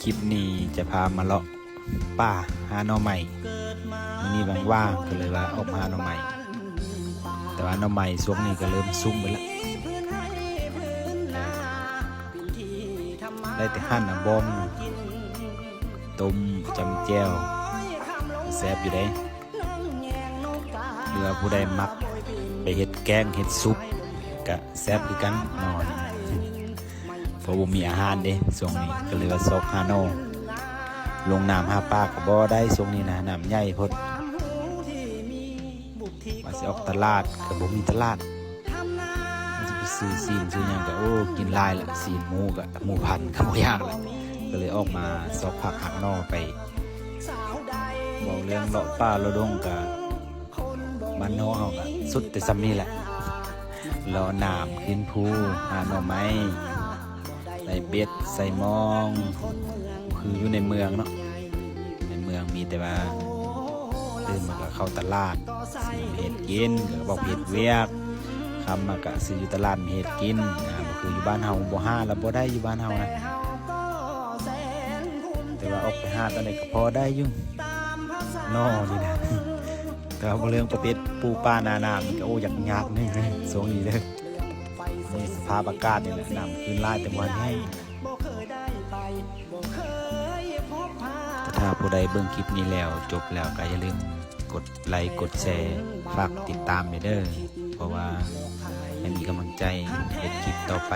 ຄລິບນີ້ຈະພາມາເລາະປ່າຫາໜໍ່ໄມ້. ມື້ນີ້ວ່າງໆ ກໍເລີຍວ່າອອກມາຫາໜໍ່ໄມ້, ແຕ່ວ່າໜໍ່ໄມ້ຊ່ວງນີ້ກໍເລີ່ມສຸກເບິດລະ, ໄດ້ແຕ່ຫັ້ນນະ ບ້ອງ ຕົ້ມ ຈ້ຳແຈ່ວ ແຊບຢູ່ເດ້. ຫຼືວ່າຜູ້ໃດມັກໄປເຮັດແກງເຮັດຊຸບກະແຊບຄືກັນເນາະ, ເພາະບໍ່ມີອາຫານເດ້ຊ່ວງນີ້, ກໍເລີຍວ່າຊອກຫາໜໍ່. ລົງນ້ຳຫາປາກໍບໍ່ໄດ້ຊ່ວງນີ້ນະ, ນ້ຳໃຫຍ່ໂພດ. ວ່າຊິອອກຕະຫຼາດກໍບໍ່ມີຕະຫຼາດ, ວ່າຊິໄປຊື້ຊີ້ນຊື້ຫຍັງກໍ ໂອ້ ກິນຫຼາຍລະ, ຊີ້ນໝູກໍໝູພັນກໍບໍ່ຢາກລະ, ກໍເລີຍອອກມາຊອກຜັກຫັກໜໍ່ໄປ. ເວົ້າເລື່ອງເລາະປ່າເລາະດົງກະ ບ້ານນອກເຮົາກະສຸດແຕ່ຊ່ຳນີ້ແຫຼະ, ເລາະນ້ຳຂຶ້ນພູ ຫາໜໍ່ໄມ້ ໃສ່ເບັດໃສ່ມອງ, ຄືຢູ່ໃນເມືອງເນາະ. ໃນເມືອງມີແຕ່ວ່າຕື່ນມາກະເຂົ້າຕະຫຼາດ ຊື້ເຮັດກິນ, ກໍບອກເຮັດວຽກ, ຄ່ຳມາກະຊື້ຢູ່ຕະຫຼາດມາເຮັດກິນ. ອ່າ ບໍ່ຄືຢູ່ບ້ານເຮົາ, ບໍ່ຫາລະບໍ່ໄດ້ຢູ່ບ້ານເຮົານະ. ແຕ່ວ່າອອກໄປຫາຕອນໃດກໍພໍໄດ້ຢູ່ໜໍ່ນີ້ນະ, ແຕ່ວ່າເລື່ອງປະເພດປູປ່ານານ້ຳນີ້ກໍ ໂອ້ ຢາກຍາກໜຶ່ງເດ້ຊ່ວງນີ້ເດີ. ນີ້ສະພາບອາກາດນີ້ແຫຼະ, ນ້ຳຂຶ້ນຫຼາຍແຕ່ບໍ່ທັນແຫ້ງ. ແຕ່ຖ້າຜູ້ໃດເບິ່ງຄລິບນີ້ແລ້ວ ຈົບແລ້ວ ກໍຢ່າລືມກົດໄລກົດແຊ ຝາກຕິດຕາມແດ່ເດີ, ເພາະວ່າໃຫ້ມີກຳລັງໃຈເຮັດຄລິບຕໍ່ໄປ.